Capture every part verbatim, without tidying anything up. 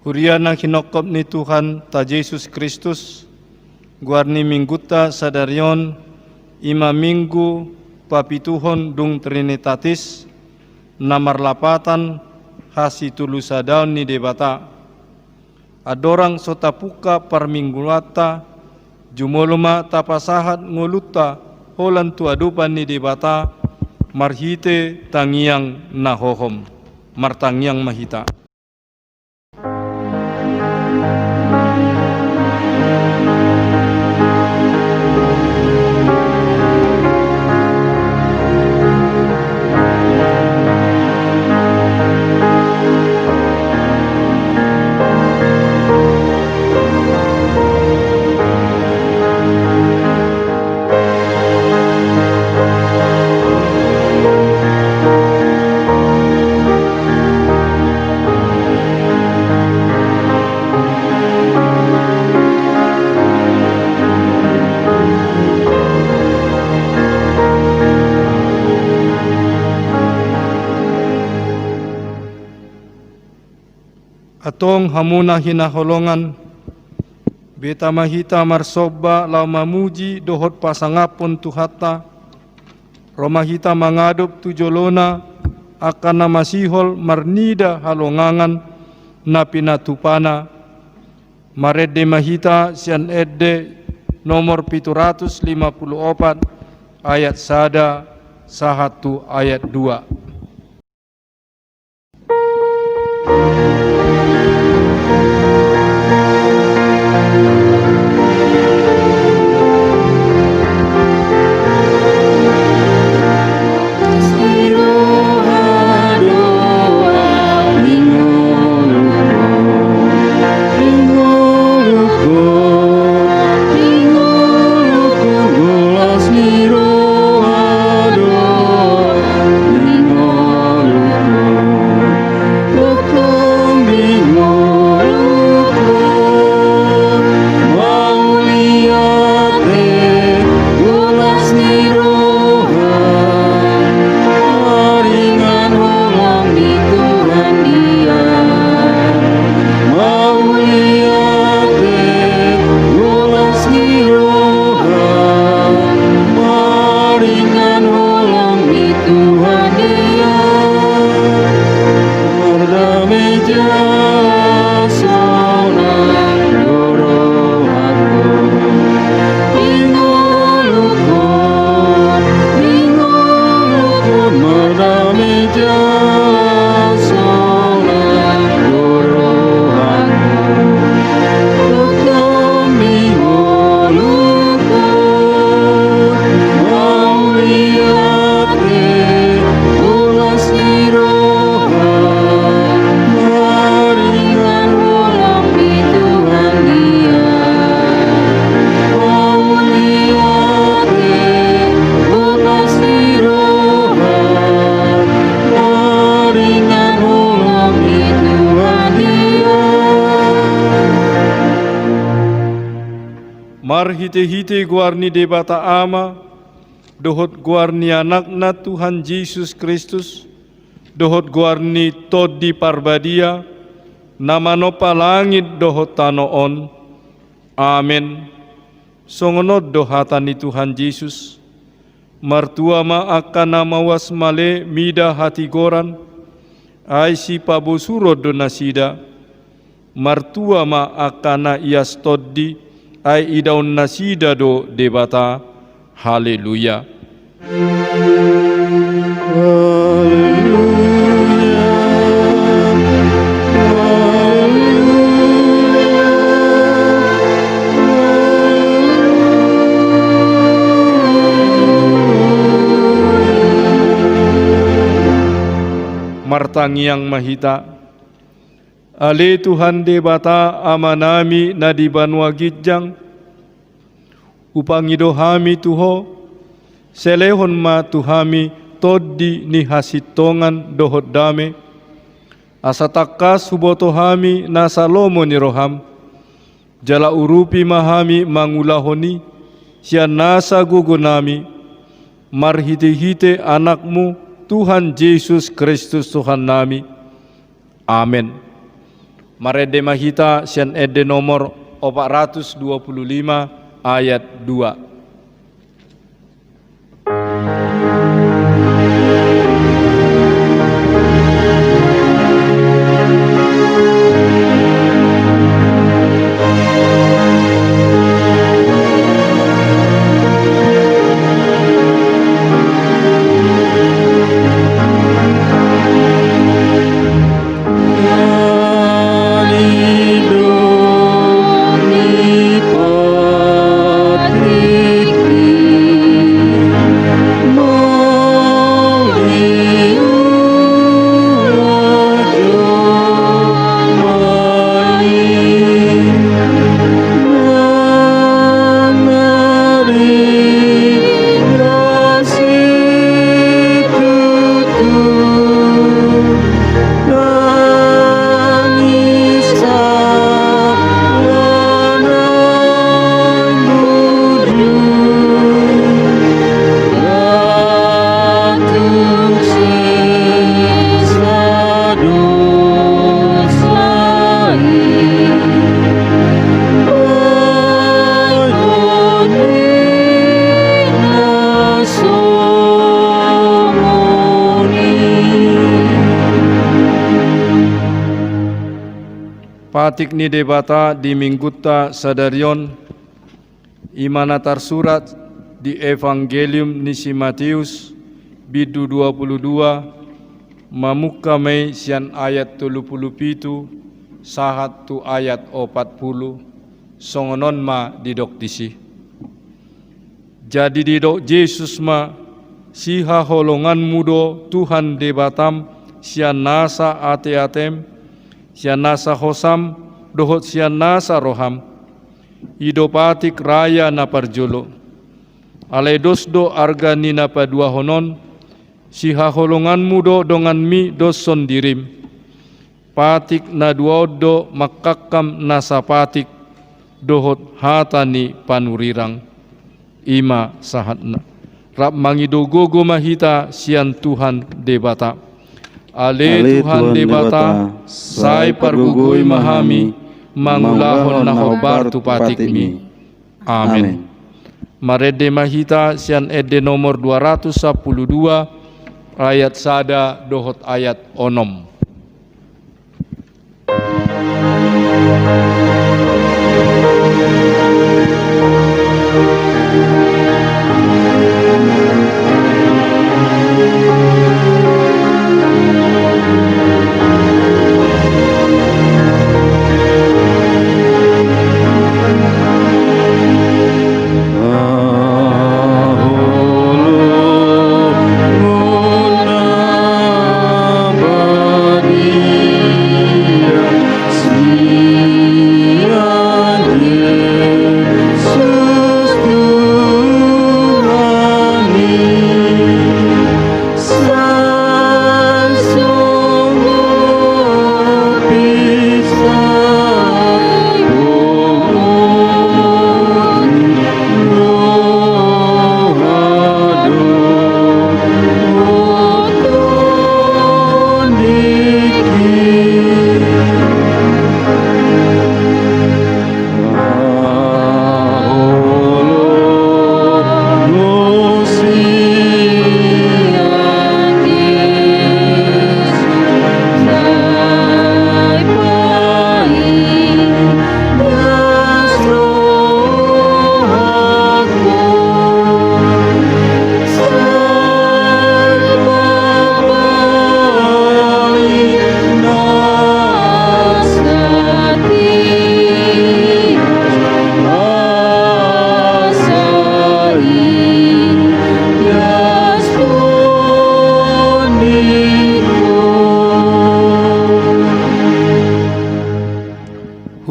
Huria na hinophop ni Tuhanta Jesus Kristus, goar ni minggunta sadari on, i ma minggu papituhon dung Trinitatis, na marlapatan hasitulusadaon ni Debata. Andorang so tapungka parmingguanta, jumolo ma tapasahat ngolunta holan tu adopan ni Debata, marhite tangiang na hohom. Martangiang ma hita. Antong hamu na hinaholongan, beta ma hita marsomba laho mamuji dohot pasangaphon Tuhanta. Ro ma hita mangadop tu jolona angka na masihol marnida halongangan na pinatupana. Marende ma hita sian ende nomor pitu ratus lima pulu opat, ayat sada sahat tu ayat dua. Mauliate, golas ni roha, maringan holang ni Tuhan Ia. Mardame jala sonang do rohangku. Di ngolungku, di ngolungku, mardame jala sonang do rohangku. Tongtong di ngolungku, mauliate, golas ni roha, maringan holang ni Tuhan Ia. Mauliate, golas ni roha, maringan holang ni Tuhan Ia. Marhitehite goar ni Debata Ama, dohot goar ni Anakna Tuhan Jesus Kristus, dohot goar ni Tondi Parbadia, na manompa langit dohot tano on. Amen. Songon on do hata ni Tuhan Jesus: Martua ma angka na mauas male mida hatigoran, ai sipabosuron do nasida. Martua ma angka na ias tondi, ai idaon nasida do Debata. Haleluya. Haleluya. Haleluya. Martangiang ma hita. Ale Tuhan Debata Amanami na di banua ginjang, hupangido hami tu Ho, selehon ma tu hami tondi ni hasintongan dohot dame, asa tangkas huboto hami nasa lomo ni roham, jala urupi ma hami mangulahon i sian nasa gogonami, marhitehite Anakmu, Tuhan Jesus Kristus Tuhannami. Amen. Marende ma hita sian ende nomor opat ratus dua puluh lima ayat dua. Patik ni Debata di Minggunta sadari on, i ma na tarsurat di Evangelium ni si Mateus, bindu dua puluh dua, mamungka ma i sian ayat tolu puluh pitu sahat tu ayat opat puluh, songon on ma didok disi. Jadi didok Jesus ma: Sihaholonganmu do Tuhan Debatam sian nasa ateatem, sian nasa hosam, dohot sian nasa roham. I do patik raya na parjolo. Alai dos do arga ni na paduahon on, sihaholonganmu do donganmi doshon dirim. Patik na dua on do mangkangkam nasa patik dohot hata ni panurirang. I ma sahatna. Rap mangido gogo ma hita sian Tuhan Debata. Ale Tuhan Debata, sai pargogoi ma hami mangulahon na hombar tu patikmi. Amen. Marende ma hita sian ende nomor dua ratus sampulu dua, ayat sada dohot ayat onom.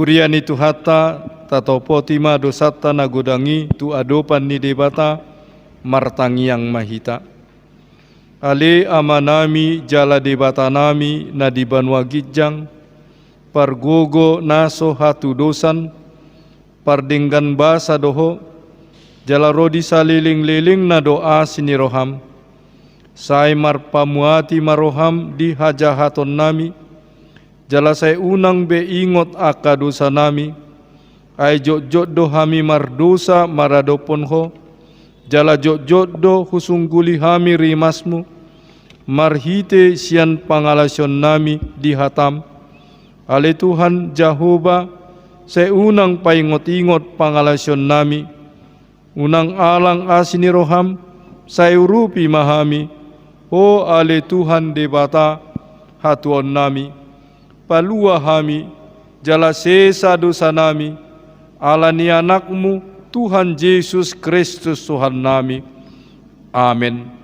Huria ni Tuhanta, tatopoti ma dosanta na godang i tu adopan ni Debata, martangiang ma hita. Ale Amanami jala Debatanami na di banua ginjang, pargogo na so hatudosan, pardenggan basa do Ho, jala ro di salelenglelengna do asi ni roham. Sai marpamuati ma roham di hajahatonnami, jala sai unang be ingot angka dosanami, ai jotjot do hami mardosa maradophon Ho, jala jotjot do husungguli hami rimasMu, marhite sian pangalaosionnami di hataM. Ale Tuhan Jahowa, sai unang paingotingot pangalaosionnami, unang alang asi ni rohaM, sai urupi ma hami, Ho ale Tuhan Debata, hatuaonnami. Palua hami, jala sesa dosanami, ala ni AnakMu, Tuhan Jesus Kristus Tuhannami. Amen.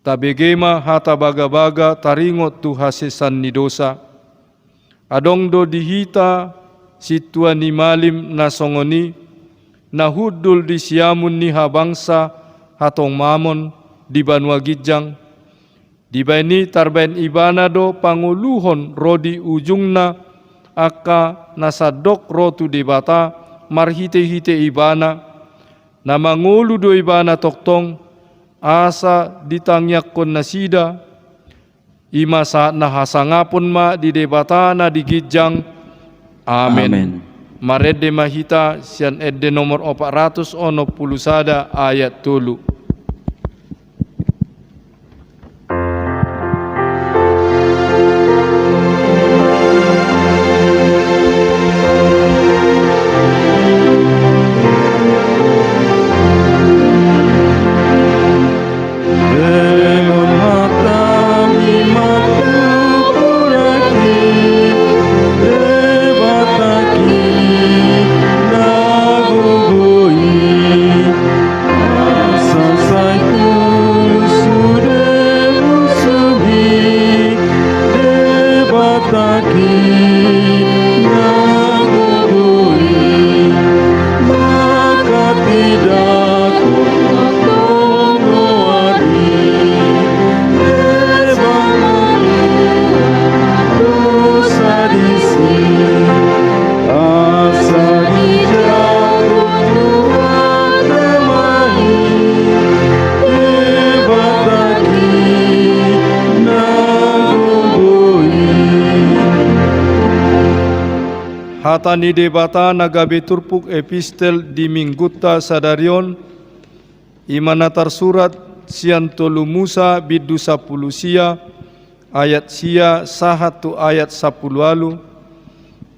Tabege ma hata bagabaga taringot tu hasesaan ni dosa. Adong do di hita sintua ni malim na songon i, na hundul di siamun ni habangsa hatomamon di banua ginjang. Dibahen i tarbahen ibana do pangoluhon ro di ujungna angka na sandok ro tu Debata marhitehite ibana, na mangolu do ibana tongtong, asa ditangiangkon nasida, i ma sahat na hasangapon ma di Debata na di ginjang. Amen. Amen. Marende ma hita sian ende nomor opat ratus onom pulu sada ayat tolu. Hata ni Debata na gabe turpuk epistel di Minggunta sadari on, i ma na tarsurat sian tolu Musa bindu sampulu sia, ayat sia sahat tu ayat sampulu ualu.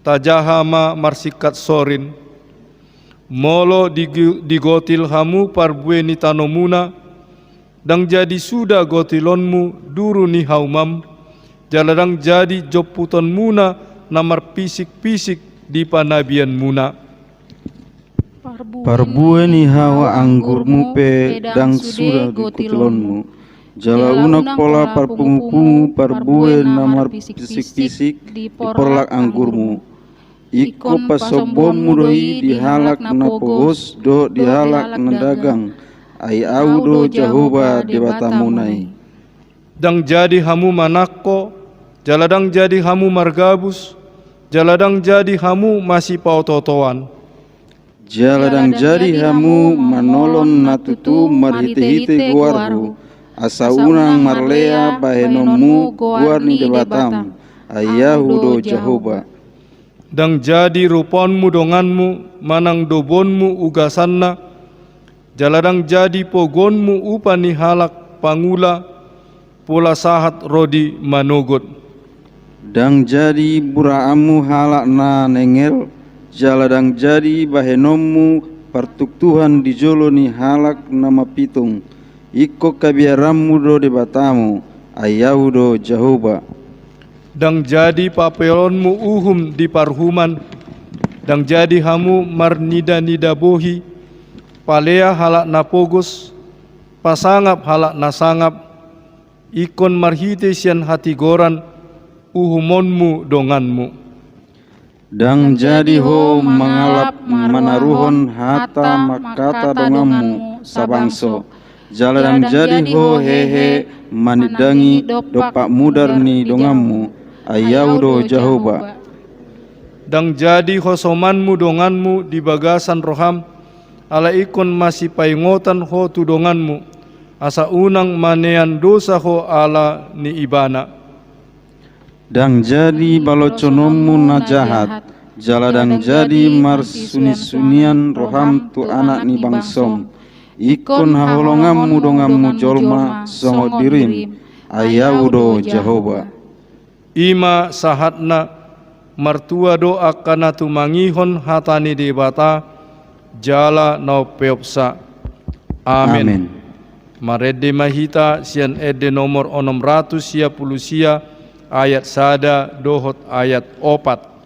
Tajaha ma marsingkat sorin. Molo digu-, digotil hamu parbue ni tanomuna, ndang jadi suda gotilonmu duru ni haumam, jala ndang jadi jomputonmuna na marpisik-pisik di panabianmuna. Parbue ni hawa anggurmu pe ndang suda gotilonmu, jala unang pola parpungupungu parbue na marpisik-pisik di porlak anggurmu. Ingkon pasombonmu do i di halak na pogos dohot di halak na dagang, ai Ahu do Jahowa Debatamuna i. Ndang jadi hamu manangko, jala ndang jadi hamu margabus, jala ndang jadi hamu masipaotootoan. Jala ndang jadi hamu manolon na tutu marhitehite goarhu, asa unang marlea bahenonmu goar ni Debatam, ai Ahu do Jahowa. Ndang jadi rupaonmu donganmu manang dobonmu ugasanna, jala ndang jadi poguonmu upa ni halak pangula, pola sahat ro di manogot. Ndang jadi buraanmu halak na nengel, jala ndang jadi bahenonmu partuktuhan di jolo ni halak na mapitung. Ingkon habiaranmu do Debatamu, Ai Ahu do Jahowa. Ndang jadi papeolonmu uhum di parhuman, ndang jadi hamu marnidanida bohi, palea halak na pogos, pasangap halak na sangap, ingkon marhite sian hatigoran uhumonmu donganmu. Ndang jadi ho mangalap manaruhon hata mangkata donganmu sabangso, jala ndang jadi ho hehe manindangi dompak mudar ni donganmu, ai Ahu do Jahowa. Ndang jadi ho somanmu donganmu di bagasan roham, ala ingkon masipaingotan ho tu donganmu, asa unang manean dosa ho ala ni ibana. Ndang jadi balojononmu na jahat, jala ndang jadi marsunisunian roham tu anak ni bangsom. Ingkon haholonganmu donganmu jolma songon dirim, ai Ahu do Jahowa. I ma sahatna, martua do angka na tumangihon hata ni Debata, jala na umpeopsa. Amen. Amen. Marende ma hita sian ende nomor onom ratus sia pulu sia, ayat sada dohot ayat opat.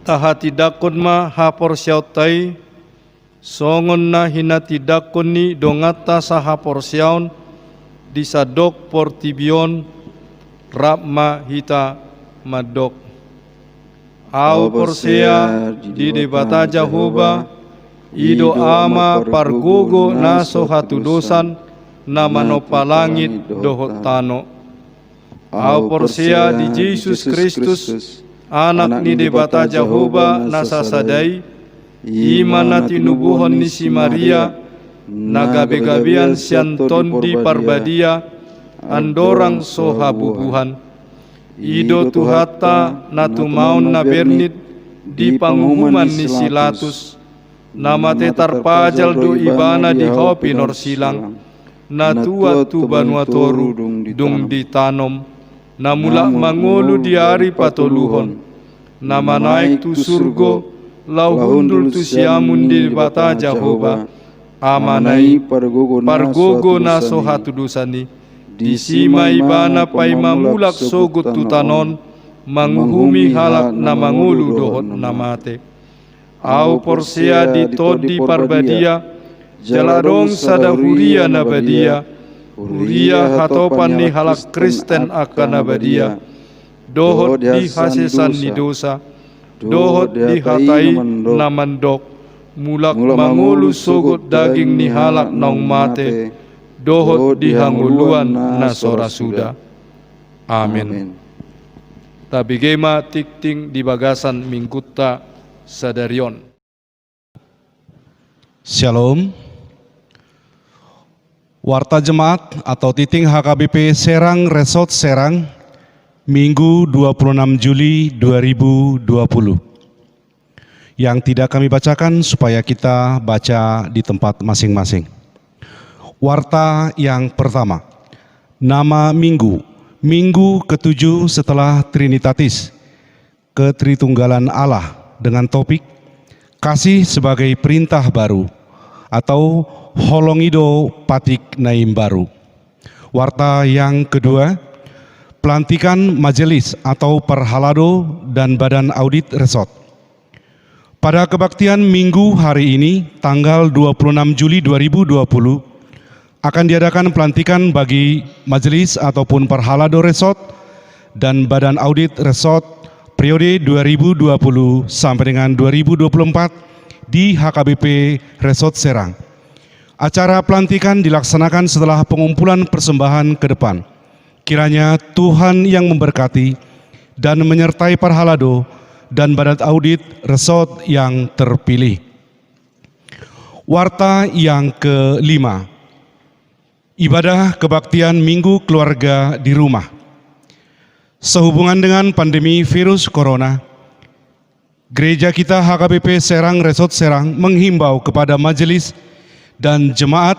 Tahatindangkon ma haporseaonta i, songon na hinatindangkon ni donganta sahaporseaon di sandok portibi on, rap ma hita mandok. Ahu porsea di Debata Jahowa, i do Ama pargogo na so hatudosan, na manompa langit dohot tano. Ahu porsea di Jesus Kristus, Anak ni Debata Jahowa na sasada i, i ma na tinubuhon ni si Maria, na gabegabean sian Tondi Parbadia, andorang so habubuhan. I do Tuhanta na tumaon na bernit di panguhuman ni si Latus, na mate tarpajal do ibana di hau pinorsilang, na tuat tu banua toru dung ditanom, na mulak mangolu di ari patoluhon, na manaek tu surgo, laho hundul tu siamun ni Debata Jahowa, Amana i, pargogo na so hatudosan i. Disi ma ibana paima mulak sogot tu tano on, manguhumi halak na mangolu dohot na mate. Ahu porsea di Tondi Parbadia, jala adong sada huria na badia, huria hatopan ni halak Kristen angka na badia, dohot di hasesaan ni dosa, dohot di hata i na mandok, mulak mangolu sogot daging ni halak naung mate, dohot di hangoluan na so ra suda. Amen. Tabege ma tingting di bagasan Minggunta sadari on. Syalom. Warta Jemaat atau Titing H K B P Serang Resort Serang, Minggu dua puluh enam Juli dua ribu dua puluh. Yang tidak kami bacakan supaya kita baca di tempat masing-masing. Warta yang pertama, nama minggu, minggu ketujuh setelah Trinitatis, Ketritunggalan Allah, dengan topik Kasih sebagai Perintah Baru atau Holong i do Patik na Imbaru. Warta yang kedua, pelantikan majelis atau parhalado dan badan audit resort. Pada kebaktian Minggu hari ini, tanggal dua puluh enam Juli dua ribu dua puluh, akan diadakan pelantikan bagi majelis ataupun parhalado resort dan badan audit resort periode dua ribu dua puluh sampai dengan dua ribu dua puluh empat di H K B P Resort Serang. Acara pelantikan dilaksanakan setelah pengumpulan persembahan ke depan. Kiranya Tuhan yang memberkati dan menyertai parhalado dan badan audit resort yang terpilih. Warta yang kelima, ibadah kebaktian Minggu Keluarga di Rumah. Sehubungan dengan pandemi virus corona, Gereja kita H K B P Serang Resort Serang menghimbau kepada majelis dan jemaat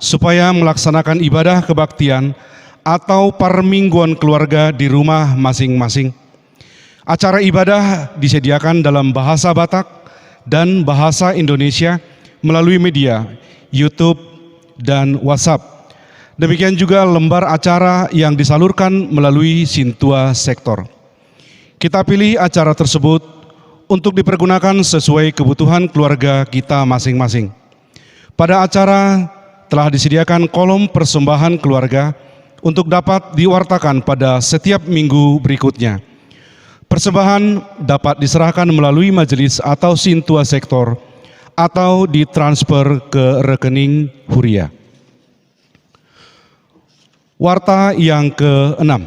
supaya melaksanakan ibadah kebaktian atau parmingguan keluarga di rumah masing-masing. Acara ibadah disediakan dalam bahasa Batak dan bahasa Indonesia melalui media YouTube dan WhatsApp. Demikian juga lembar acara yang disalurkan melalui Sintua Sektor. Kita pilih acara tersebut untuk dipergunakan sesuai kebutuhan keluarga kita masing-masing. Pada acara telah disediakan kolom persembahan keluarga untuk dapat diwartakan pada setiap minggu berikutnya. Persembahan dapat diserahkan melalui majelis atau Sintua Sektor atau ditransfer ke rekening huria. Warta yang keenam,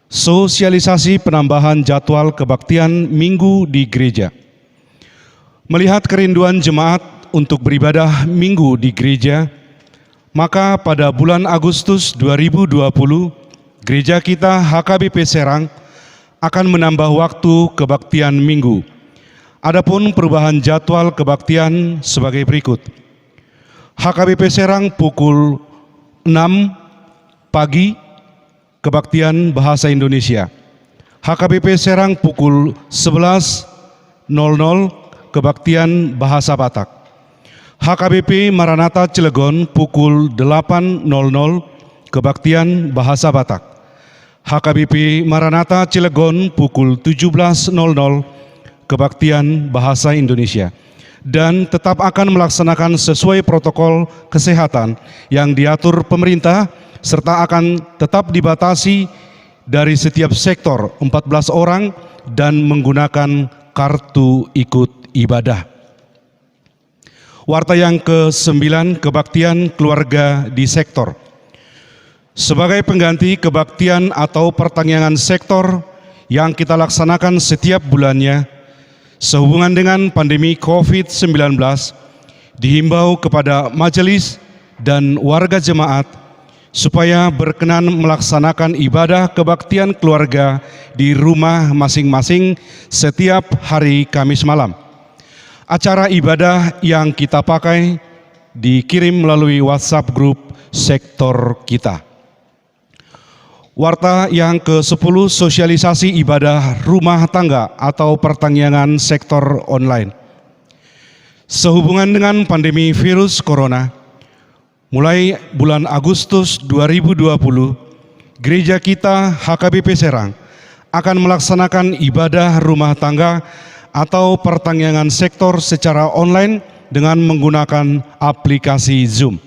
sosialisasi penambahan jadwal kebaktian Minggu di gereja. Melihat kerinduan jemaat untuk beribadah Minggu di gereja, maka pada bulan Agustus dua ribu dua puluh, gereja kita H K B P Serang akan menambah waktu kebaktian Minggu. Adapun perubahan jadwal kebaktian sebagai berikut. H K B P Serang pukul enam pagi, kebaktian bahasa Indonesia. H K B P Serang pukul sebelas nol nol, kebaktian bahasa Batak. H K B P Maranatha Cilegon pukul delapan nol nol, kebaktian bahasa Batak. H K B P Maranatha Cilegon pukul tujuh belas nol nol, kebaktian bahasa Indonesia. Dan tetap akan melaksanakan sesuai protokol kesehatan yang diatur pemerintah, serta akan tetap dibatasi dari setiap sektor empat belas orang dan menggunakan kartu ikut ibadah. Warta yang kesembilan, kebaktian keluarga di sektor. Sebagai pengganti kebaktian atau pertangiangan sektor yang kita laksanakan setiap bulannya, sehubungan dengan pandemi covid sembilan belas, dihimbau kepada majelis dan warga jemaat supaya berkenan melaksanakan ibadah kebaktian keluarga di rumah masing-masing setiap hari Kamis malam. Acara ibadah yang kita pakai dikirim melalui WhatsApp grup sektor kita. Warta yang kesepuluh, sosialisasi ibadah rumah tangga atau pertangiangan sektor online. Sehubungan dengan pandemi virus corona, mulai bulan Agustus dua ribu dua puluh, gereja kita H K B P Serang akan melaksanakan ibadah rumah tangga atau pertangiangan sektor secara online dengan menggunakan aplikasi Zoom.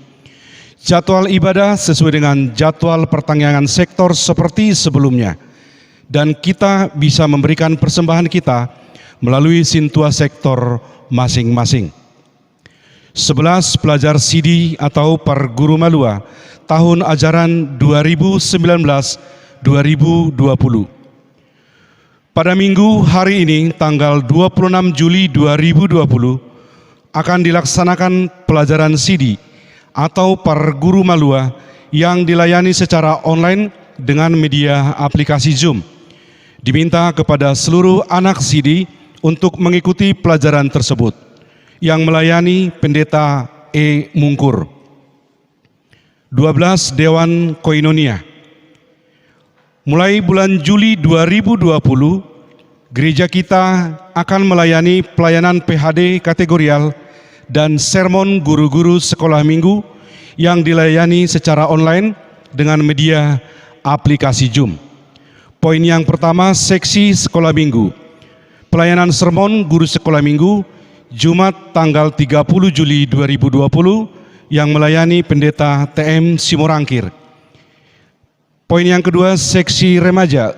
Jadwal ibadah sesuai dengan jadwal pertangiangan sektor seperti sebelumnya, dan kita bisa memberikan persembahan kita melalui sintua sektor masing-masing. Sebelas pelajar sidi atau parguru malua tahun ajaran dua ribu sembilan belas dua ribu dua puluh. Pada Minggu hari ini, tanggal dua puluh enam Juli dua ribu dua puluh, akan dilaksanakan pelajaran sidi atau parguru malua yang dilayani secara online dengan media aplikasi Zoom. Diminta kepada seluruh anak sidi untuk mengikuti pelajaran tersebut. Yang melayani Pendeta E. Mungkur. Dua belas Dewan Koinonia. Mulai bulan Juli dua ribu dua puluh, gereja kita akan melayani pelayanan P H D kategorial dan sermon guru-guru sekolah minggu yang dilayani secara online dengan media aplikasi Zoom. Poin yang pertama, seksi sekolah minggu. Pelayanan sermon guru sekolah minggu, Jumat tanggal tiga puluh Juli dua ribu dua puluh, yang melayani Pendeta T M Simorangkir. Poin yang kedua, seksi remaja,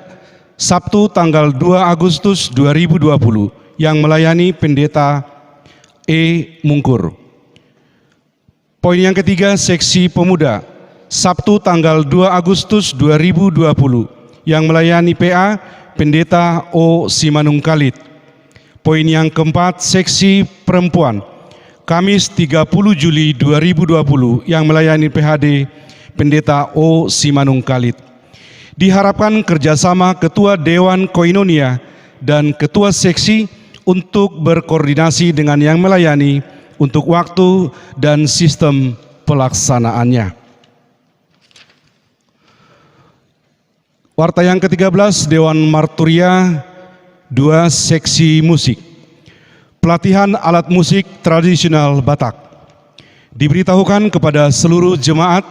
Sabtu tanggal dua Agustus dua ribu dua puluh, yang melayani Pendeta E. Mungkur. Poin yang ketiga, seksi pemuda, Sabtu tanggal dua Agustus dua ribu dua puluh, yang melayani P A Pendeta O. Simanungkalit. Poin yang keempat, seksi perempuan, Kamis tiga puluh Juli dua ribu dua puluh, yang melayani P H D Pendeta O. Simanungkalit. Diharapkan kerjasama Ketua Dewan Koinonia dan Ketua Seksi untuk berkoordinasi dengan yang melayani untuk waktu dan sistem pelaksanaannya. Warta yang ketiga belas, Dewan Marturia, dua seksi musik. Pelatihan alat musik tradisional Batak. Diberitahukan kepada seluruh jemaat,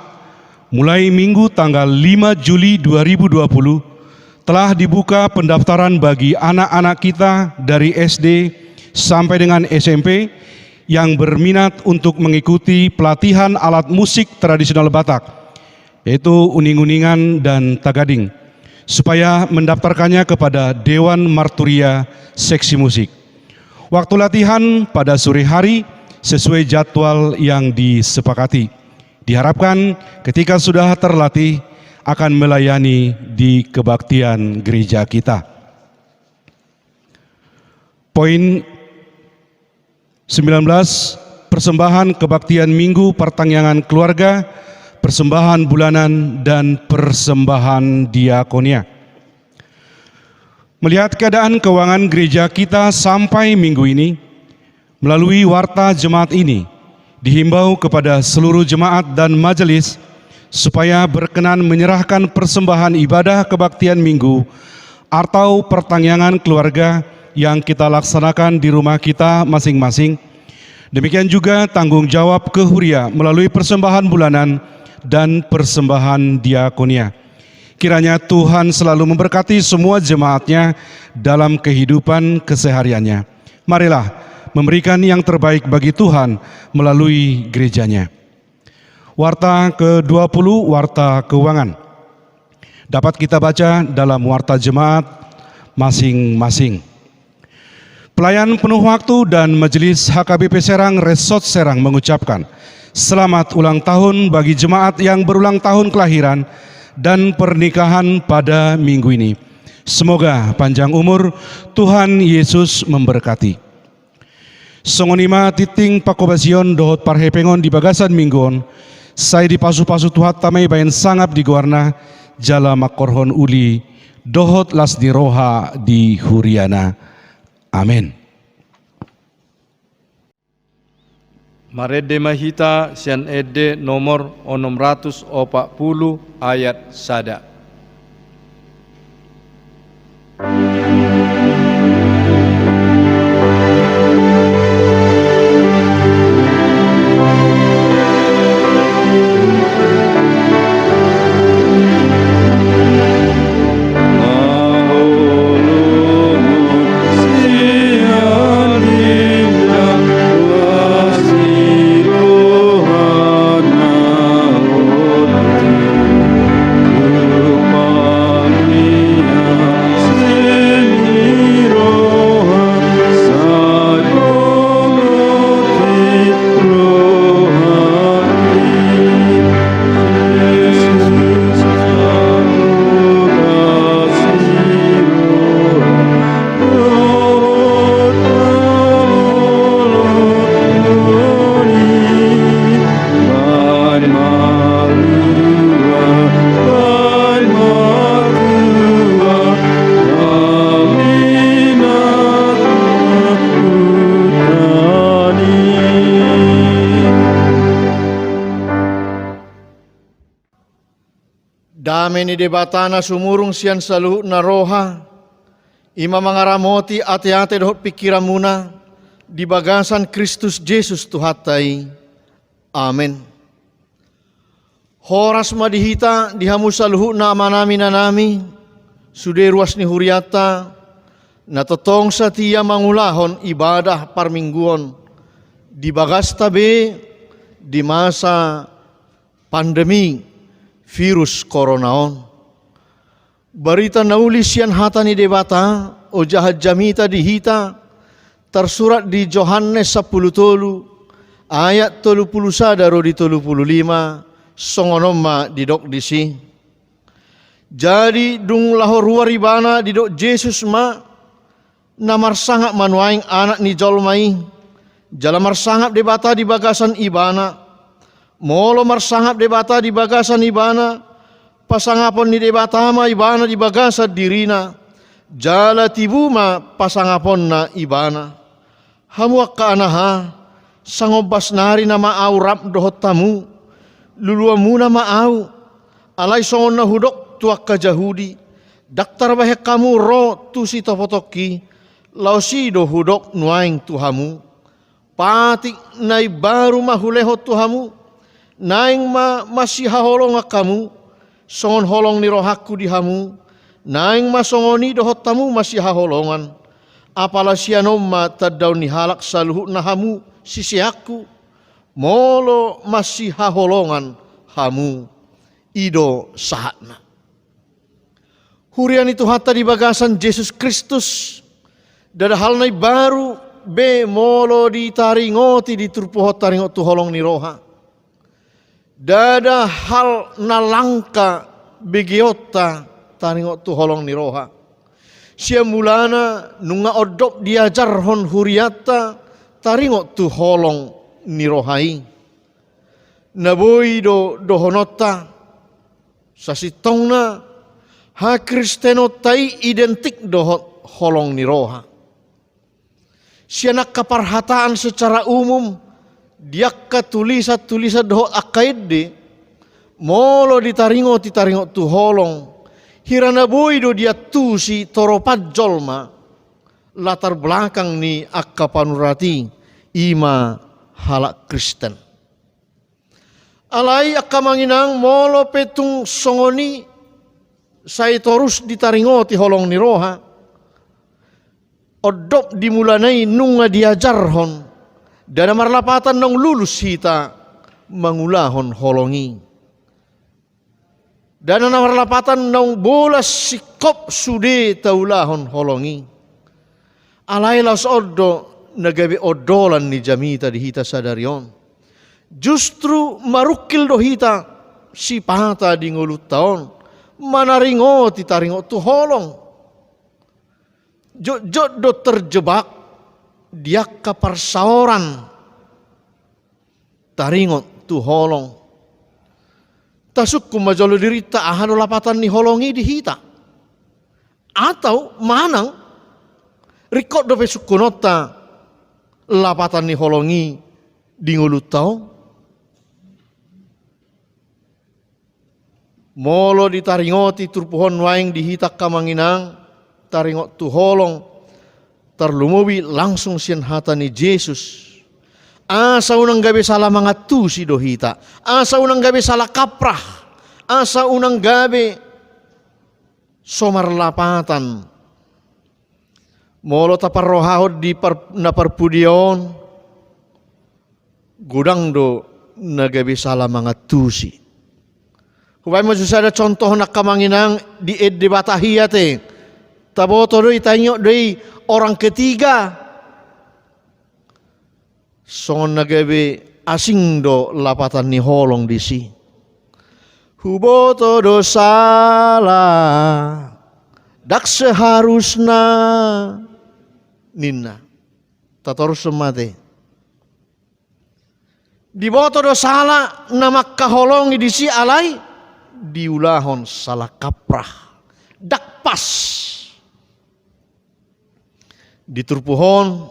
mulai Minggu tanggal lima Juli dua ribu dua puluh, telah dibuka pendaftaran bagi anak-anak kita dari S D sampai dengan S M P yang berminat untuk mengikuti pelatihan alat musik tradisional Batak, yaitu uning-uningan dan tagading, supaya mendaftarkannya kepada Dewan Marturia Seksi Musik. Waktu latihan pada sore hari sesuai jadwal yang disepakati. Diharapkan ketika sudah terlatih akan melayani di kebaktian gereja kita. Poin sembilan belas, persembahan kebaktian Minggu, pertangiangan keluarga, persembahan bulanan, dan persembahan diakonia. Melihat keadaan keuangan gereja kita sampai minggu ini, melalui warta jemaat ini, dihimbau kepada seluruh jemaat dan majelis supaya berkenan menyerahkan persembahan ibadah kebaktian Minggu atau pertangiangan keluarga yang kita laksanakan di rumah kita masing-masing. Demikian juga tanggung jawab kehuria melalui persembahan bulanan dan persembahan diakonia. Kiranya Tuhan selalu memberkati semua jemaatnya dalam kehidupan kesehariannya. Marilah memberikan yang terbaik bagi Tuhan melalui gerejanya. Warta kedua puluh, warta keuangan. Dapat kita baca dalam warta jemaat masing-masing. Pelayan penuh waktu dan Majelis H K B P Serang Resort Serang mengucapkan selamat ulang tahun bagi jemaat yang berulang tahun kelahiran dan pernikahan pada minggu ini. Semoga panjang umur, Tuhan Yesus memberkati. Songon i ma tingting panghobasion dohot parhepengon di bagasan minggu on, sai dipasu-pasu Tuhanta ma i bahen sangap di goarna, jala mangkorhon uli dohot las ni roha di huriana. Amen. Marende ma hita sian ende nomor onom ratus opat puluh ayat sada. Dame ni Debata na sumurung sian saluhutna roha, i ma mangaramoti ateate dohot pingkiranmuna di bagasan Kristus Jesus Tuhanta i. Amen. Horas ma di hita, di hamu saluhutna amanami, inanami, sude ruas ni hurianta, na tongtong satia mangulahon ibadah parmingguon di bagasta be di masa pandemi virus corona on. Barita na uli sian hata ni Debata, ojahan jamita di hita, tarsurat di Johannes sampulu tolu, ayat tolu pulu sada ro di tolu pulu lima, songon on ma didok disi. Jadi, dung laho ruar ibana, didok Jesus ma, na marsangap ma nuaeng Anak ni jolma i, jala marsangap Debata di bagasan ibana. Molo marsangap Debata di bagasan ibana, pasangapon ni Debata ma ibana di bagasan dirina, jala tibu ma pasangaponna ibana. Hamu angka anaha, sangombas nari nama au rap dohot hamu, luluanmuna ma au, alai songon na hudok tu angka Jahudi, ndang tarbahen hamu ro tu sitopotongki, laos i do hudok nuaeng tu hamu. Patik na imbaru ma hulehon tu hamu, naeng ma masihaholongan hamu, songon holong ni rohangku di hamu, naeng ma songon i dohot hamu masihaholongan. Apala sian on ma tandaon ni halak saluhutna hamu siseanku, molo masihaholongan hamu, i do sahatna. Huria ni Tuhanta di bagasan Jesus Kristus, ndada hal na imbaru be molo ditaringoti di turpuk on taringot tu holong ni roha. Ndada hal na langka begeonta taringot tu holong ni roha. Sian mulana nunga ondop diajarhon hurianta taringot tu holong ni roha i. Na boi do dohononta, sasintongna, hakristenonta i identik dohot holong ni roha. Sian angka parhataan secara umum, di angka tulisan-tulisan dohot angka ende, molo ditaringoti taringot tu holong, hira na boi do diantusi toropan jolma, latar belakang ni angka panurat i, i ma halak Kristen. Alai angka amang inang, molo pe tung songon i, sai torus ditaringoti holong ni roha, ondop di mulana i nunga diajarhon, ndada marlapatan naung lulus hita mangulahon holong i. Ndada na marlapatan naung bolas singkop sude taulahon holong i. Alai laos on do na gabe ondolan ni jamita di hita sadari on. Justru marungkil do hita sipata di ngolunta on, manaringoti taringot tu holong. Jotjot do terjebak di angka parsaoran taringot tu holong. Tasungkun ma jolo dirinta, aha do lapatan ni holong i di hita? Atau manang ringkot dope sungkunonta lapatan ni holong i di ngolunta on? Molo ditaringoti turpuk on nuaeng di hita angka amang inang, taringot tu holong, tarlumobi langsung sian hata ni Jesus. Asa unang gabe sala mangantusi do hita, asa unang gabe sala kaprah, asa unang gabe so marlapatan. Molo taparrohahon di par-, na parpudi on, godang do na gabe sala mangantusi. Hubaen ma tu sada contoh angka amang inang di ende Batahia te. Taboto do i, taingot do i, orang ketiga. Songon na gabe asing do lapatan ni holong disi. Huboto do sala, ndang seharusna, ninna. Tatorushon ma te. Diboto do sala na mangkaholongi disi, alai diulahon sala kaprah. Ndang pas. Di turpuk on,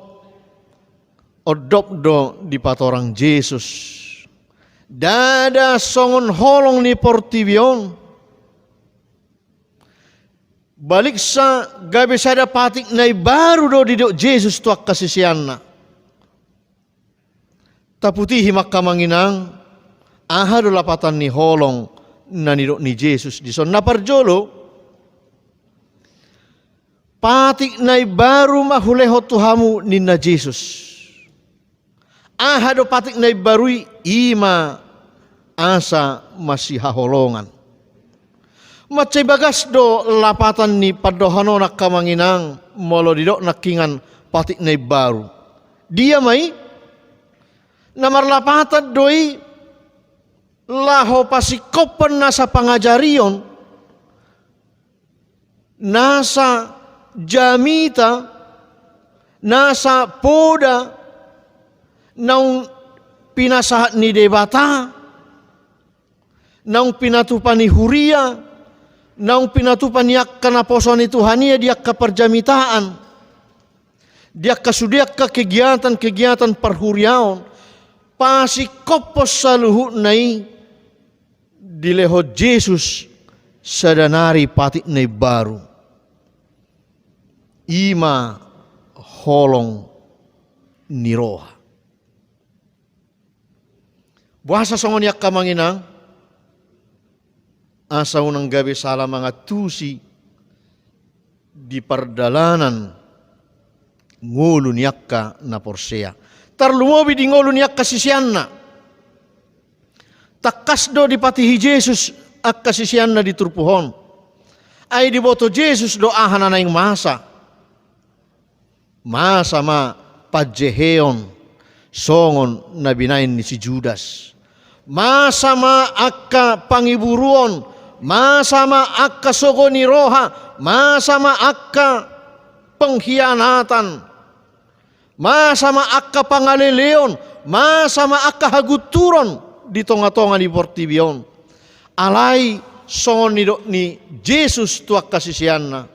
ondop do dipatorang Jesus. Ndada songon holong ni portibi on, Baliksa gabe sada patik na imbaru do didok Jesus tu angka siseanna. Taputihi ma angka amang inang, aha do lapatan ni holong na nidok ni Jesus dison. Na parjolo, patik na imbaru ma hulehon tu hamu ninna Jesus. Aha do patik na imbaru i? I ma asa masihaholongan. Mansai bagas do lapatan ni pandohan on angka amang inang, molo didok nangkingan patik na imbaru. Dia ma i? Na marlapatan do i laho pasingkophon nasa pangajarion, nasa jamita, nasa poda, naung pinasahat ni Debata, naung pinatupa ni huria, naung pinatupa ni angka naposo ni Tuhan i di angka parjamitaan, di angka sude angka kegiatan-kegiatan parhuriaon, pasingkophon saluhutna i dilehon Jesus sada nari patik na imbaru. I ma holong ni roha. Boasa songon i angka amang inang? Asa unang gabe sala mangantusi di pardalanan ngolu ni angka na porsea, tarlumobi di ngolu ni angka siseanna. Tangkas do dipatihi Jesus angka siseanna di turpuk on. Ai diboto Jesus do aha na naeng masa. Masa ma panjeheon songon na binaen ni si Judas. Masa ma angka pangiburuon, masa ma angka sogo ni roha, masa ma angka pengkhianatan, masa ma angka pangaleleon, masa ma angka hagunturon di tonga-tonga ni portibi on. Alai songon nidok ni Jesus tu angka siseanna,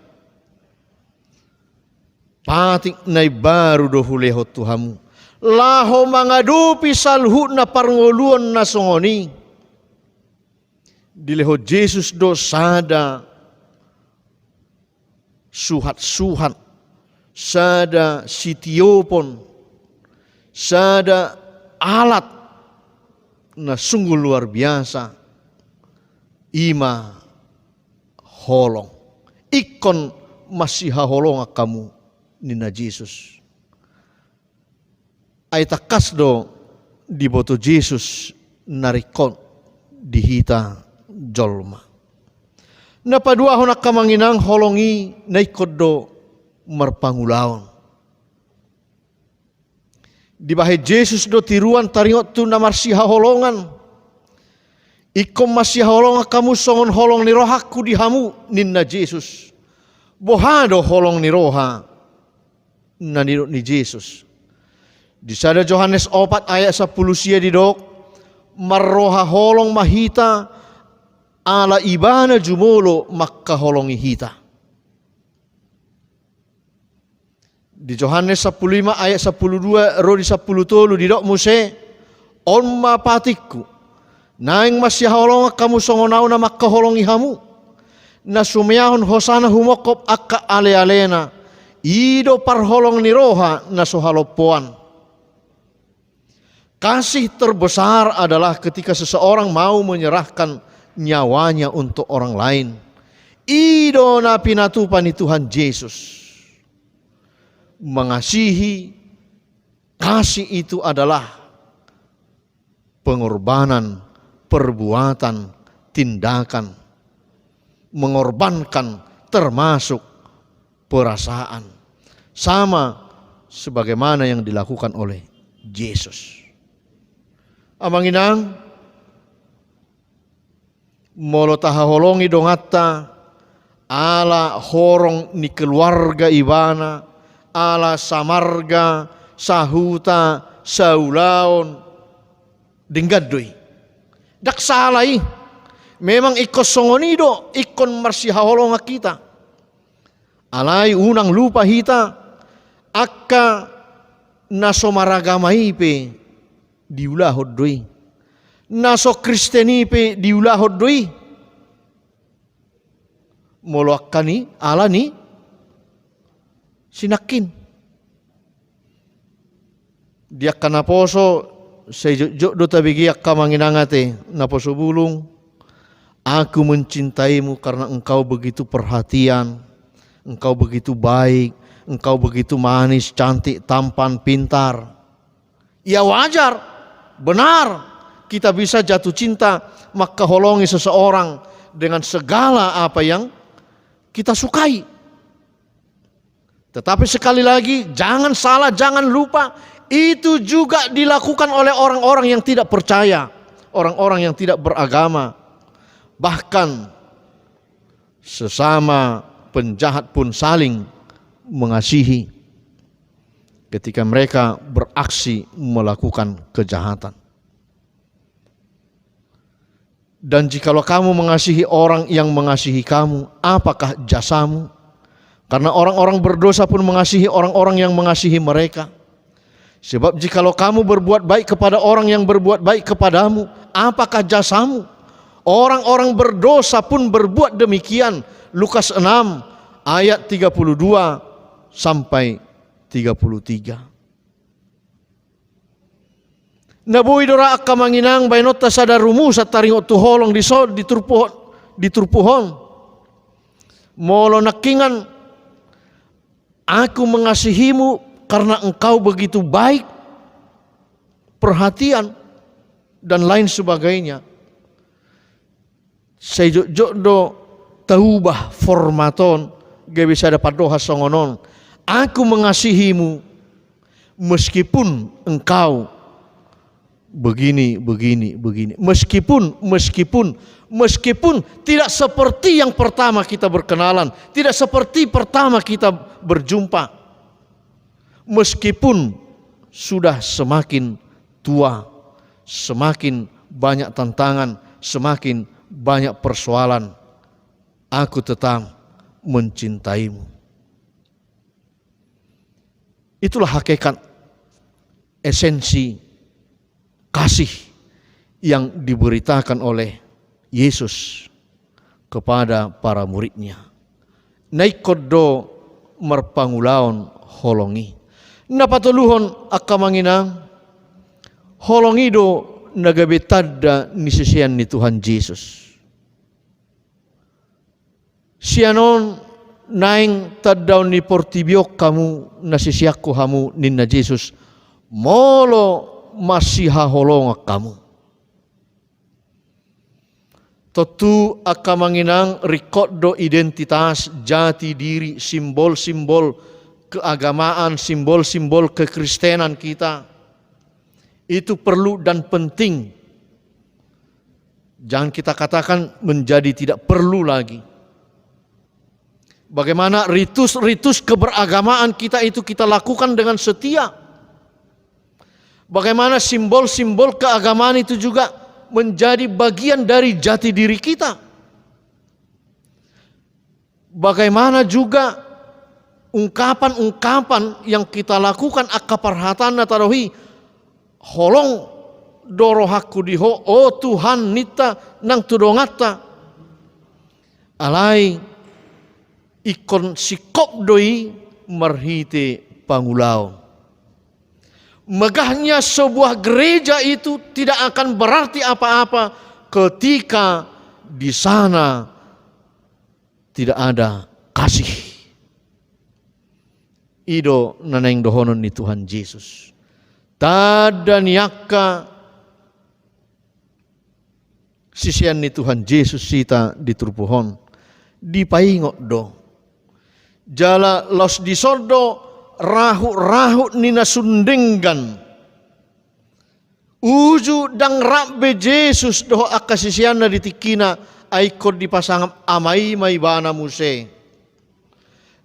patik na imbaru do hulehon tu hamu. Laho mangadopi saluhutna parngoluon na songon i, dilehon Jesus do sada suhat-suhat, sada sitiopon, sada alat na sungguh luar biasa, i ma holong. Ingkon masihaholongan hamu, ninna Jesus. Ai tangkas do diboto Jesus na ringkot di hita jolma. Na paduahon angka amang inang, holong i na ingkon do marpangulaon. Dibahen Jesus do tiruan taringot tu na marsihaholongan. Ingkon masihaholongan hamu songon holong ni rohangku di hamu, ninna Jesus. Boha do holong ni roha na nidok ni Jesus? Di sada Johannes opat ayat sampulu sia didok, marroha holong ma hita, ala Ibana jumolo mangkaholongi hita. Di Johannes sampulu lima ayat sampulu dua ro di sampulu tolu didok muse, on ma patikku, naeng masihaholongan hamu songon ahu na mangkaholongi hamu, na sumeahon hosana humongkop angka ale-alena, i do parholong ni roha na so halompoan. Kasih terbesar adalah ketika seseorang mau menyerahkan nyawanya untuk orang lain. I do na pinatupa ni Tuhan Jesus. Mengasihi, kasih itu adalah pengorbanan, perbuatan, tindakan. Mengorbankan termasuk perasaan. Sama sebagaimana yang dilakukan oleh Jesus. Amang inang, molo tahaholongi donganta ala horong ni keluarga ibana, ala samarga, sahuta, saulaon, denggan do i. Ndang sala i. Memang ingkon songon i do, ingkon marsihaholongan hita. Alai unang lupa hita, angka na so maragama i pe diulahon do i. Na so Kristen i pe diulahon do i. molo angka ni, ala ni sinangkin. Di angka naposo, sai jotjot do tabege angka amang inang ate, naposo bulung. Aku mencintaimu karena engkau begitu perhatian, engkau begitu baik, engkau begitu manis, cantik, tampan, pintar. Ya wajar, benar, kita bisa jatuh cinta, mangkaholongi seseorang dengan segala apa yang kita sukai. Tetapi sekali lagi, jangan salah, jangan lupa, itu juga dilakukan oleh orang-orang yang tidak percaya, orang-orang yang tidak beragama. Bahkan sesama penjahat pun saling mengasihi ketika mereka beraksi melakukan kejahatan. Dan jikalau kamu mengasihi orang yang mengasihi kamu, apakah jasamu? Karena orang-orang berdosa pun mengasihi orang-orang yang mengasihi mereka. Sebab jikalau kamu berbuat baik kepada orang yang berbuat baik kepadamu, apakah jasamu? Orang-orang berdosa pun berbuat demikian. Lukas enam ayat tiga puluh dua sampai tiga puluh tiga. Na boi do ra angka amang inang baenonta sada rumusan taringot tu holong di so, di turpu, di turpuk on. Molo nangkingan, "Aku mengasihimu karena engkau begitu baik, perhatian, dan lain sebagainya." Sai jotjot do taubah format on, gabe sada pandohan songon on. "Aku mengasihimu meskipun engkau begini, begini, begini." Meskipun, meskipun, meskipun tidak seperti yang pertama kita berkenalan, tidak seperti pertama kita berjumpa. Meskipun sudah semakin tua, semakin banyak tantangan, semakin banyak persoalan, aku tetap mencintaimu. Itulah hakikat, esensi kasih yang diberitakan oleh Yesus kepada para murid-Nya. Na ingkon do marpangulaon holong i. Na patoluhon, angka amang inang, holong i do na gabe tanda ni sisean ni Tuhan Jesus. "Sian on naeng tandaon ni portibi on hamu, na siseanku hamu," ninna Jesus, "molo masihaholongan hamu." Tontu, angka amang inang, ringkot do identitas, jati diri, simbol-simbol keagamaan, simbol-simbol kekristenan kita. Itu perlu dan penting. Jangan kita katakan menjadi tidak perlu lagi. Bagaimana ritus-ritus keberagamaan kita itu kita lakukan dengan setia. Bagaimana simbol-simbol keagamaan itu juga menjadi bagian dari jati diri kita. Bagaimana juga ungkapan-ungkapan yang kita lakukan, angka parhataon na tadok i, "Holong do rohangku di Ho, o Tuhan, ninta nang tu donganta." Alai ingkon singkop do i marhite pangulaon. Megahnya sebuah gereja itu tidak akan berarti apa-apa ketika di sana tidak ada kasih. I do na naeng dohonon ni Tuhan Jesus. Tanda ni angka sisean ni Tuhan Jesus hita di turpuk on, dipaingot do. Jala laos dison do rahut-rahut ni na sun denggan. Uju ndang rap be Jesus dohot angka siseanna di tingkina, ai ingkon dipasangap Ama i ma ibana muse.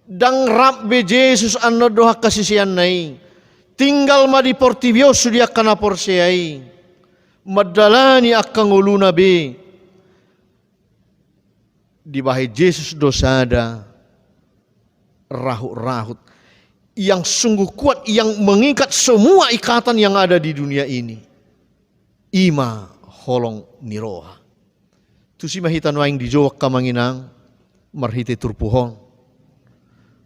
Ndang rap be Jesus annon dohot angka siseanna i. Tinggal ma di portibi on sude angka na porsea i. Mandalani angka ngoluna be. Dibahen Jesus do sada rahut-rahut yang sungguh kuat, yang mengikat semua ikatan yang ada di dunia ini. I ma holong ni roha. Tusi ma hita nuaeng dijou, angka amang inang, marhite turpuk on.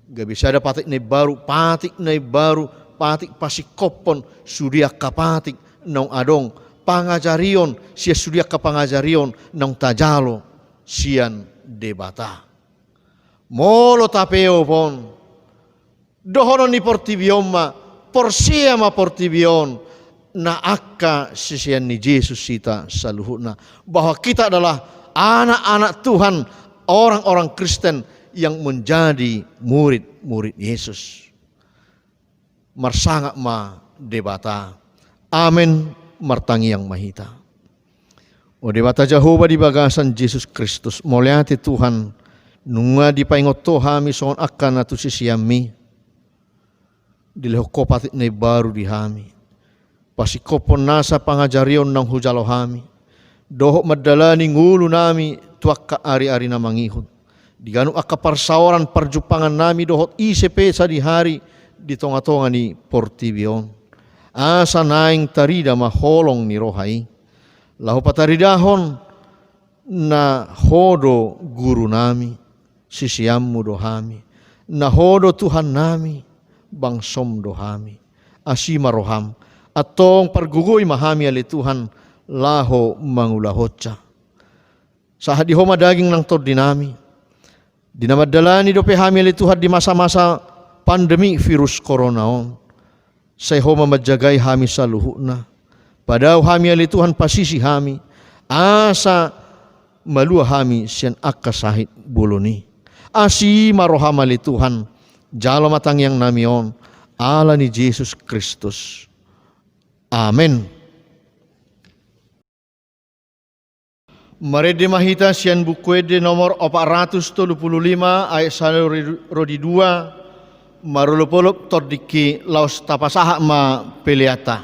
Gabe sada patik na imbaru, patik na imbaru, patik pasingkophon sude angka patik naung adong, pangajarion sian sude angka pangajarion naung tajalo sian Debata. Molo tapeop on, dohonon ni portibi on ma, porsea ma portibi on, na angka sisean ni Jesus hita saluhutna, bahwa kita adalah anak-anak Tuhan, orang-orang Kristen yang menjadi murid-murid Yesus. Marsangap ma Debata. Amen. Martangiang ma hita. O Debata Jahowa di bagasan Jesus Kristus, mauliate Tuhan, nunga dipaingot Ho hami songon angka na tu siseanMi. Dilehon Ho patik na imbaru di hami, pasingkophon nasa pangajarion naung hujalo hami, dohot mandalani ngolunami tu angka ari-ari na mangihut, di ganup angka parsaoran parjumpangannami dohot ise pe sadihari di tonga-tonga ni portibi on. Asa naeng tarida ma holong ni roha i, laho pataridahon na Ho do gurunami, siseanMu do hami, na Ho do Tuhannami, bangsoM do hami. Asi ma rohaM, antong pargogoi ma hami ale Tuhan, laho mangulahonsa. Sahat di Ho ma daging nang tondinami. Di na mandalani dope hami ale Tuhan di masa-masa pandemi virus corona on, sai Ho ma manjagai hami saluhutna. Padao hami ale Tuhan, pasisi hami, asa malua hami sian angka sahit bolon i. Asi ma rohaM ale Tuhan, jalo ma tangiangnami on, ala ni Jesus Kristus. Amen. Marende ma hita sian Buku Ende nomor opat ratus tolu pulu lima, ayat sada ro di dua, marolop-olop tondingki, laos tapasahat ma peleanta.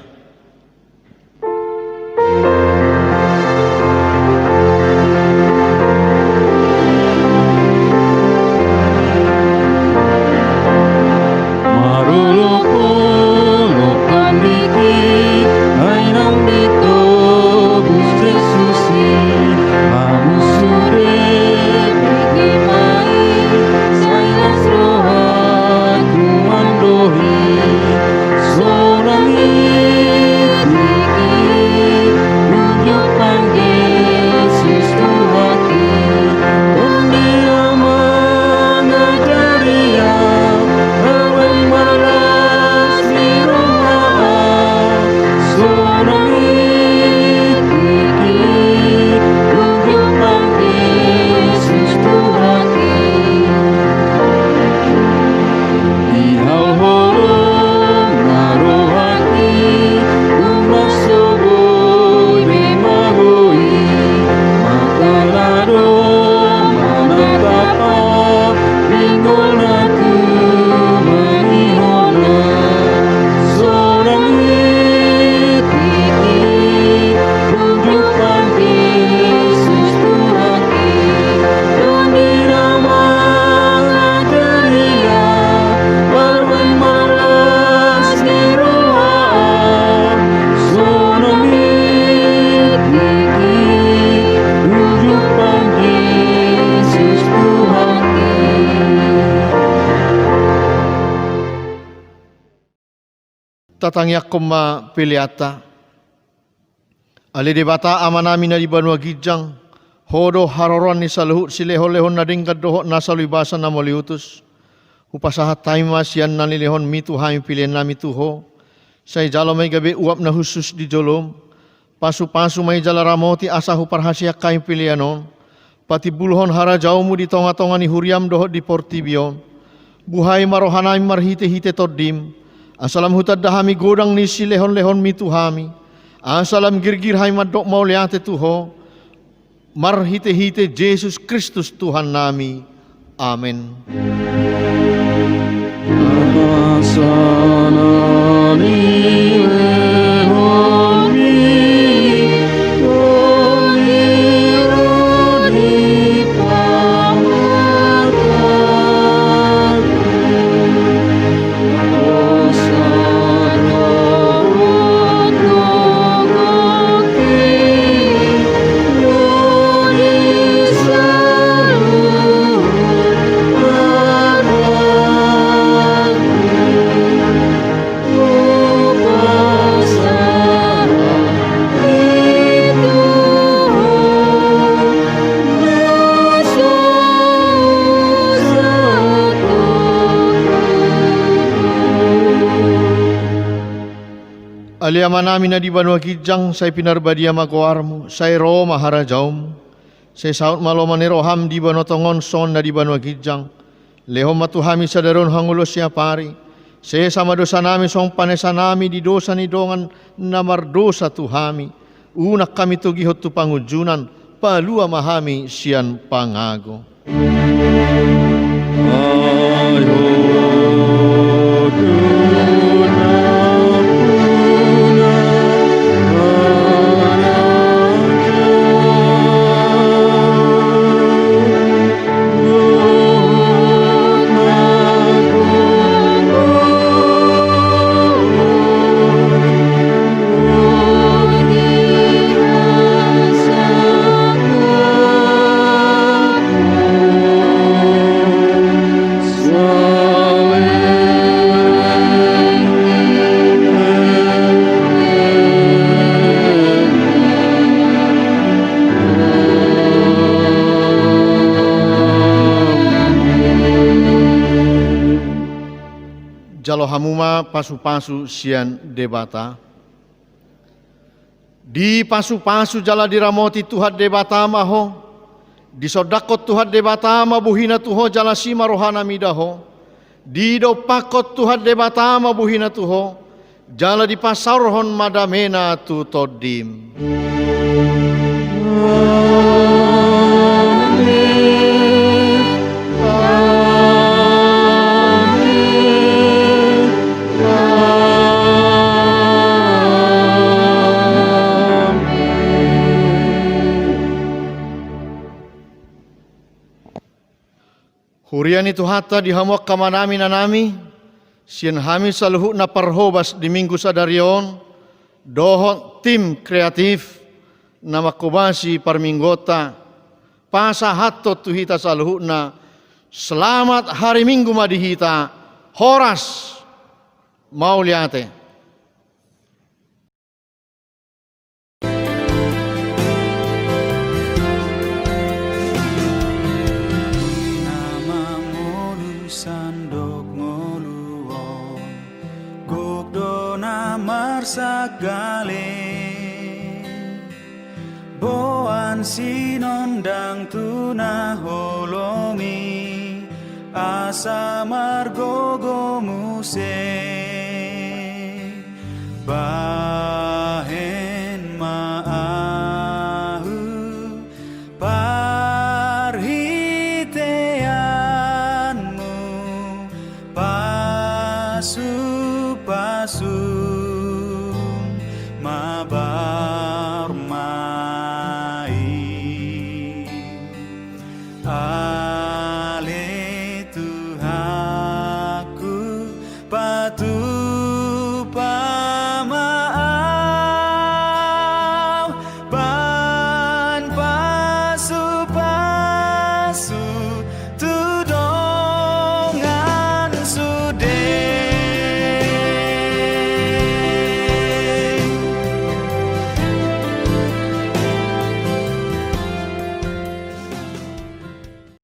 Marolop-olop tondingki, ai naung ditobus Jesus i, hamu sude bege ma i, sai las rohangku mandok i, sonang i tingki, unjuk pangkis Jesus Tuhanki, Tondi na mangajari au, na boi marlas ni roha au, sonang i tingki, unjuk pangkis Jesus Tuhanki. Di hau holong na rohangki, tung so boi be mago i, mangkaladok manatap au, pinggol na tumangihon au, sonang i tingki, unjuk pangkis Jesus Tuhanki, Tondi na mangajari au, na boi marlas ni roha au, sonang i tingki, unjuk pangkis Jesus Tuhanki. Tatangiangkon ma peleanta. Ale Debata Amanami na di banua ginjang, Ho do haroroan ni saluhut silehon-lehon na denggan dohot nasa luibasa na mauliutus. Hupasahat hami ma sian na nilehonMi tu hami peleannami tu Ho. Sai jalo ma i gabe uap na hushus di joloM. Pasu-pasu ma i jala ramoti asa huparhaseang hami pelean on patimbulhon harajaonMu di tonga-tonga ni huriaM dohot di portibi on. Buhai ma rohanami marhite-hite TondiM, asa lam hutanda hami godang ni silehon-lehonMi tu hami, asa lam girgir hami mandok mauliate tu Ho, marhite-hite Jesus Kristus Tuhannami. Amen. Ale Amanami na di banua ginjang, sai pinarbadia ma goarmu, sai ro ma harajaonmu, sai saut ma lomo ni roham di banua tonga on songon na di banua ginjang. Lehon ma tu hami sadari on hangoluan siapari, sesa ma dosanami songon panesanami di dosa ni dongan na mardosa tu hami. Unang hami togihon tu pangunjunan, palua ma hami sian pangago. Jalo hamu ma pasupasu sian Debata. Dipasupasu jala diramoti Tuhan Debata ma ho. Disondangkon Tuhan Debata ma bohina tu ho jala asi ma rohana mida ho. Didompakkon Tuhan Debata ma bohina tu ho, jala dipasaorhon ma damena tu tondim. Amen. Amen. Amen. Huria ni Tuhanta, di hamu angka amanami, inanami, sian hami saluhutna parhobas di Minggu sadari on, dohot tim kreatif na manghobasi parmingguonta, pasahathon tu hita saluhutna, selamat hari Minggu ma di hita, horas, mauliate. Na mangolu sandok ngolu on, gok do na marsangkale. Boan sinondang tu na holom i, asa margogo muse. Bahen ma ahu parhiteanmu, pasupasum ma barmain. Ale Tuhanku, patu